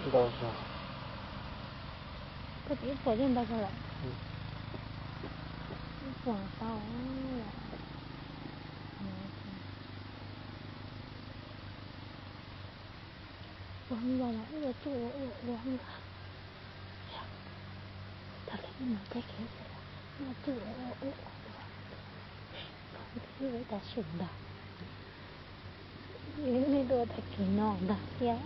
Ntau zog. Koj txiv ib puas yeej ntau zog lawm. Ib puas tau lawm. Ua heev los ua tsuj ua ua ua heev. Thaum lawv ib no teb kev ua tsuj ua ua ua ua. Ib ua ib tag sim ntag. Nej tuaj tag kis no ntag thiab.